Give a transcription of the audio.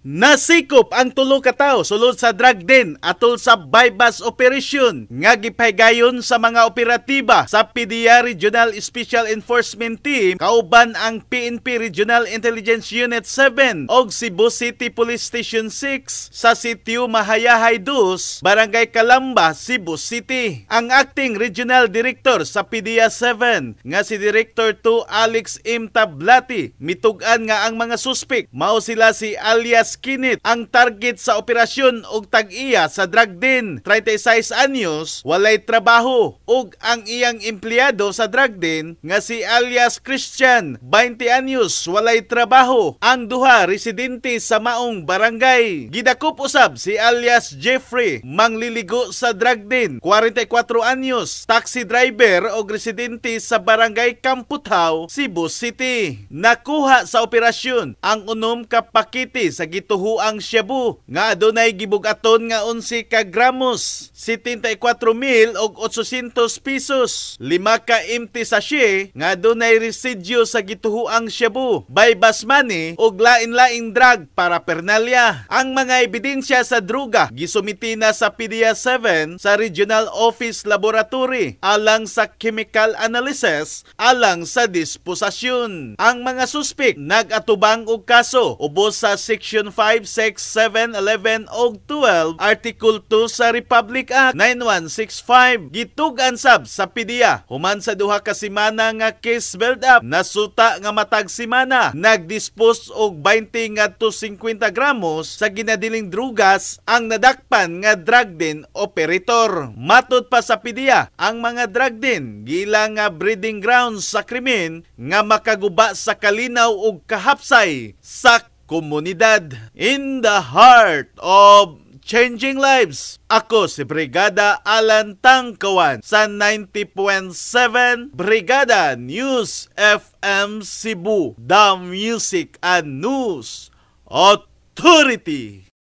Nasikop ang tulo ka tawo sulod sa drug den atol sa buy-bust operation nga gipahigayon sa mga operatiba sa PDEA Regional Special Enforcement Team kauban ang PNP Regional Intelligence Unit 7 og Cebu City Police Station 6 sa Sitio Mahayahay 2, Barangay Calamba, Cebu City. Ang acting regional director sa PDEA 7 nga si Director 2 Alex M. Tablati mitug-an nga ang mga suspek mao sila si alias Kenneth, ang target sa operasyon og tag-iya sa drug den, 36 anyos, walay trabaho, ug ang iyang empleyado sa drug den nga si alias Christian, 20 anyos, walay trabaho. Ang duha residente sa maong barangay. Gidakop usab si alias Jeffrey, mangliligo sa drug den, 44 anyos, taxi driver og residente sa Barangay Kamputhaw, Cebu City. Nakuha sa operasyon ang 6 ka pakete sa gituhuang shabu nga adunay gibug-aton nga 11 ka gramos, 74,000 og 800 pesos, 5 ka empty sachet nga adunay residue sa gituhuang shabu, buy-bust money ug lain-laing drug paraphernalia. Ang mga ebidensya sa druga gisumiti na sa PDEA 7 sa Regional Office Laboratory alang sa chemical analysis alang sa disposasyon. Ang mga suspek nag-atubang og kaso ubos sa Section 5, 6, 7, 11 ug 12, Article 2 sa Republic Act 9165. Gitug-an sab sa PDEA human sa 2 ka semana nga case build up, nasuta nga matag semana nagdispose og 20 ngadto 50 gramos sa ginadiling drugas ang nadakpan nga drug den operator. Matod pa sa PDEA, ang mga drug den gila nga breeding grounds sa krimen nga makaguba sa kalinaw ug kahapsay sa komunidad. In the heart of changing lives, ako si Brigada Alan Tangkawan sa 90.7 Brigada News FM Cebu, the Music and News Authority.